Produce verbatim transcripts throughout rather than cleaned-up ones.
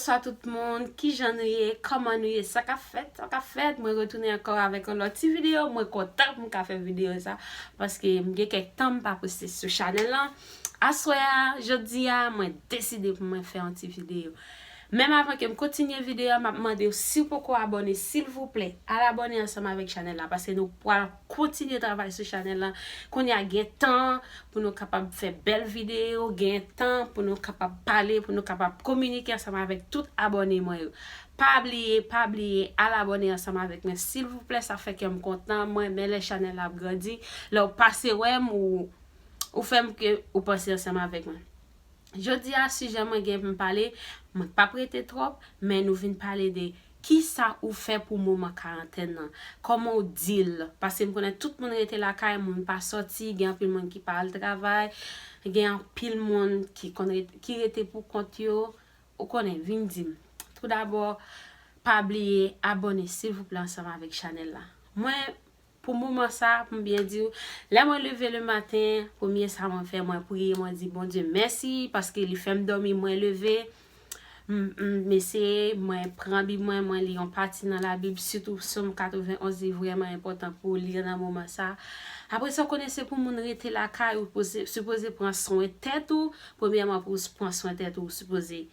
Bonswa tout moun, kijan nou ye, kòman nou ye, sa k ap fèt, sa k ap fèt, mwen retounen ankò avèk yon lòt ti videyo, mwen kontan pou m ka fè videyo sa, paske m gen kèk tan m pa poste sou chanèl lan. Aswè a, jodi a, mwen deside pou mwen fè yon ti videyo. Menm avan ke m kontinye videyo a, m ap mande w, si w poko abòne, silvouplè, al abòne ansanm avèk chanèl la, paske nou pral kontinye travay sou chanèl la. Kounye a gen tan pou nou kapab fè bèl videyo, gen tan pou nou kapab pale, pou nou kapab kominike ansanm avèk tout abòne mwen yo. Pa bliye, pa bliye, al abòne ansanm avèk mwen, silvouplè, sa fè kè m kontan, mwen renmen lè chanèl la ap grandi, lè w pase wè m, ou, ou fè m ke ou panse ansanm avèk mwen. Jodi a, sijè mwen gen pou m pale, mwen p ap rete twòp, men nou vin pale de kisa ou fè pou moman karantèn nan. Kòman w deal? Paske m konnen tout moun rete lakay, moun pa sòti, gen anpil moun ki pa al travay, gen anpil moun ki konn ret-, ki rete pou kont yo. Ou konnen, vin di m. Toudabò, pa bliye abòne, silvouplè, ansanm avèk chanèl la. Mwen, pou moman sa, pou m byen di w, lè mwen leve le maten, premye sa mwen fè, mwen priye, mwen di Bondye mèsi, paske li fè m dòmi, mwen leve, m, m, m eseye, mwen pran Bib mwen, mwen li yon pati nan Labib, sitou Sòm katrevenonz, li vrèman enpòtan pou w li nan moman sa. Apre sa, w konnen se pou moun rete lakay, ou poze, sipoze pran swen tèt ou, premyèman, pou w pran swen tèt ou, ou sipoze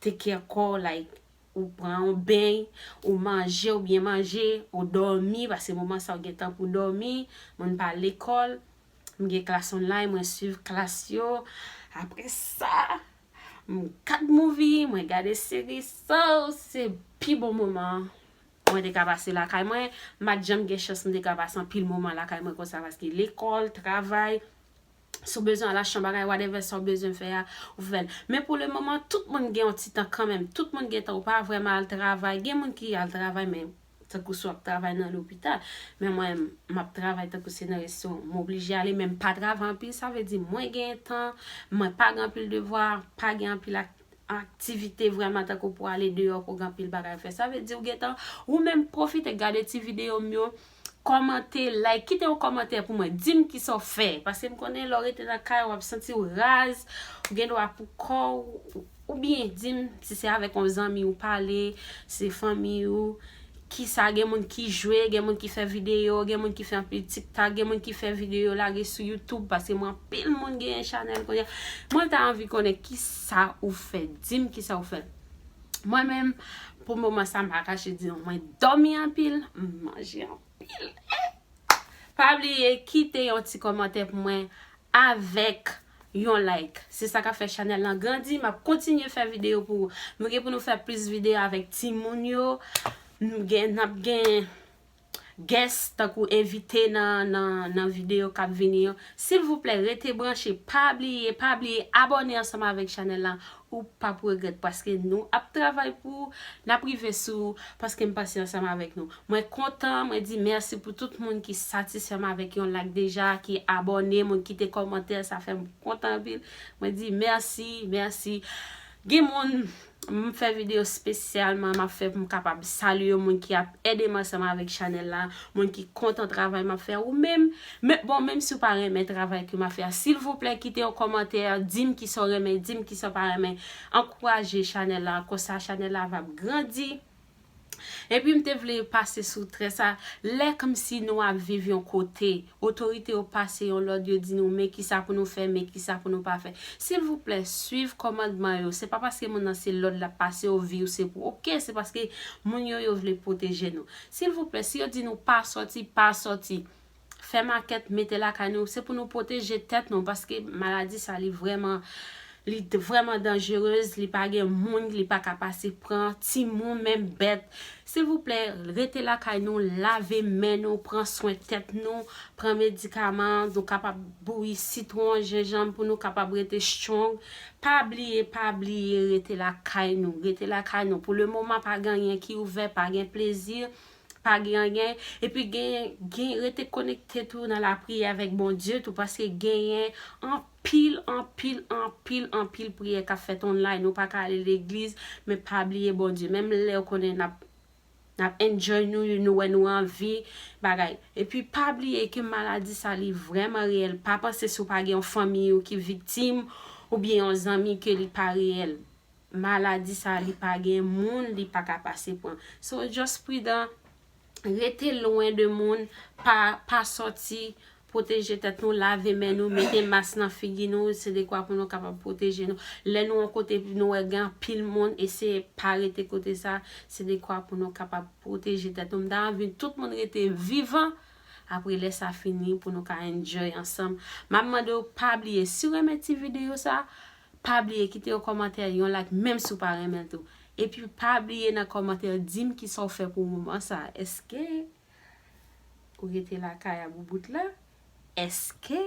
take care kò w, like, ou pran yon beny, ou manje, ou byen manje, ou dòmi, paske moman sa w gen tan pou dòmi, moun pa al lekòl, m gen klas online, mwen swiv klas yo. Apre sa, m gad movie, mwen gade seri, so, se pi bon moman mwen te ka pase lakay mwen. M pa t janm gen chans m te ka pase anpil moman lakay mwen konsa, paske lekòl, travay, si w bezwen al achte yon bagay, whatever sa w bezwen fè a, ou fè l. Men pou le moman, tout moun gen yon ti tan kanmenm. Tout moun gen tan, ou pa vrèman al travay. Gen moun ki al travay, men tankou si w ap travay nan lopital. Men mwen, m ap travay tankou se nan resto, m oblije ale, men m pa travay anpil, sa vle di mwen gen tan, mwen pa gen anpil devwa, pa gen anpil ak-, aktivite vrèman tankou pou ale deyò, pou gen anpil bagay fè. Sa vle di ou gen tan, ou menm pwofite gade ti videyo m yo, kòmante, like, kite yon kòmantè pou mwen, di m kisa w fè, paske m konnen lè w rete nan kay, w ap santi w raz, ou gen dwa pou kò w, oubyen di m si se avèk yon zanmi ou pale, se fanmi ou, kisa, gen moun ki jwe, gen moun ki fè videyo, gen moun ki fè anpil TikTok, gen moun ki fè videyo lage sou YouTube, paske mwen anpil moun genyen chanèl kounye a. Mwen ta anvi konnen kisa ou fè, di m kisa ou fè. Mwen menm, pou moman sa, m pa kache di nou, mwen dòmi anpil, m manje anpil. Pa bliye kite yon ti kòmantè pou mwen avèk yon like. Se sa k ap fè chanèl lan grandi. M ap kontinye fè videyo pou nou. Nou gen pou nou fè plis videyo avèk timoun yo. Nou gen, n ap gen guest, tankou envite nan, nan, nan videyo k ap vini yo. Silvouplè, rete branche. Pa bliye, pa bliye abòne ansanm avèk chanèl lan. Ou p ap regrèt, paske nou ap travay pou n ap rive sou ou, paske m pase ansanm avèk nou. Mwen kontan, mwen di mèsi pou tout moun ki satisfè m avèk yon like deja, ki abòne, moun kite kòmantè, sa fè m kontan anpil. Mwen di mèsi, mèsi. Gen moun, m fè videyo espesyalman, m ap fè pou m kapab salye moun ki ap ede m ansanm avèk chanèl la, moun ki kontan travay m ap fè. Ou menm, men, bon, menm si w pa renmen travay ke m ap fè a, silvouplè, kite yon kòmantè, di m kisa w renmen, di m kisa w pa renmen. Ankouraje chanèl la, konsa chanèl la va grandi. Epi m te vle pase sou trè sa, lè kòmsi nou ap viv yon kote, otorite yo pase yon lòd, yo di nou, men kisa pou nou fè, men kisa pou nou pa fè. Silvouplè, swiv kòmandman yo. Se pa paske moun nan se lòd l ap pase, ou vi ou se pou, oke, se paske moun yo, yo vle pwoteje nou. Silvouplè, si yo di nou pa sòti, pa sòti. Fè makèt, mete lakay nou, se pou nou pwoteje tèt nou, paske maladi sa, li vrèman, li t-, vrèman danjerez, li pa gen moun, li pa ka pase pran, timoun, menm bèt. Silvouplè, rete lakay nou, lave men nou, pran swen tèt nou, pran medikaman, nou kapab bouyi sitwon, jenjanm pou nou kapab rete strong. Pa bliye, pa bliye, rete lakay nou, rete lakay nou. Pou le moman, pa gen anyen ki ouvè, pa gen plezi, pa gen anyen. Epi gen, gen, rete konekte tou nan lapriyè avèk Bondye tou, paske genyen anpil, anpil, anpil, anpil priyè k ap fèt online. Nou pa ka ale legliz, men pa bliye Bondye. Menm lè w konnen n ap, n ap enjoy nou, nou wè nou anvi bagay. Epi pa bliye ke maladi sa li vrèman reyèl. Pa panse si w pa gen yon fanmi ou ki viktim, oubyen yon zanmi ke li pa reyèl. maladi sa, li pa gen moun, li pa ka pase pran. So, just pridan, rete lwen de moun, pa, pa sòti, pwoteje tèt nou, lave men nou, mete mas nan figi nou, se dekwa pou nou kapab pwoteje nou. Lè nou yon kote, nou wè gen anpil moun, eseye pa rete kote sa, se dekwa pou nou kapab pwoteje tèt nou. M ta anvi tout moun rete vivan, apre lè sa fini, pou nou ka enjoy ansanm. M ap mande w pa bliye, si w renmen ti videyo sa, pa bliye kite yon kòmantè, yon like, menm si w pa renmen l tou. Epi pa bliye nan kòmantè, di m kisa w fè pou moman sa. Èske ou rete lakay a boubout la? Èske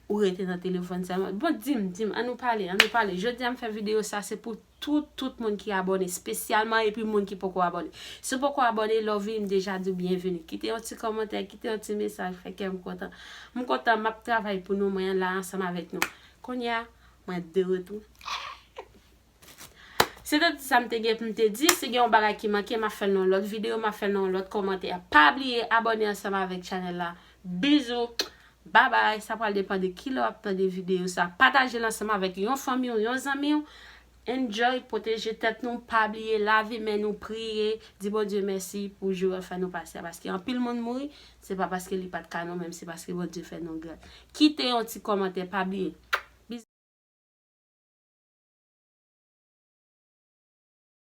ou rete nan telefòn sèlman? Bon, di m, di m, ann nou pale, ann nou pale. Jodi a m fè videyo sa, se pou tout, tout moun ki abòne, espesyalman epi moun ki poko abòne. Si w poko abòne, love you, m deja di w byenveni. Kite yon ti kòmantè, kite yon ti mesaj, fè kè m kontan. M kontan, m ap travay pou nou, mwen la ansanm avèk nou. Kounye a, mwen de retou. Se te tout sa m te gen pou m te di. Si gen yon bagay ki manke, m ap fè l nan yon lòt videyo, m ap fè l nan yon lòt kòmantè. Pa bliye abòne ansanm avèk chanèl la. Bizou. Babay. Sa pral depann de kilè w ap tande videyo sa. Pataje l ansanm avèk yon fanmi w, yon zanmi w. Enjoy, pwoteje tèt nou, pa bliye lave men nou, priye, di Bondye mèsi pou jou l fè nou pase a. Paske anpil moun mouri, se pa paske li pa t ka non, men se paske Bondye fè nou grad. Kite yon ti kòmantè, pa bliye.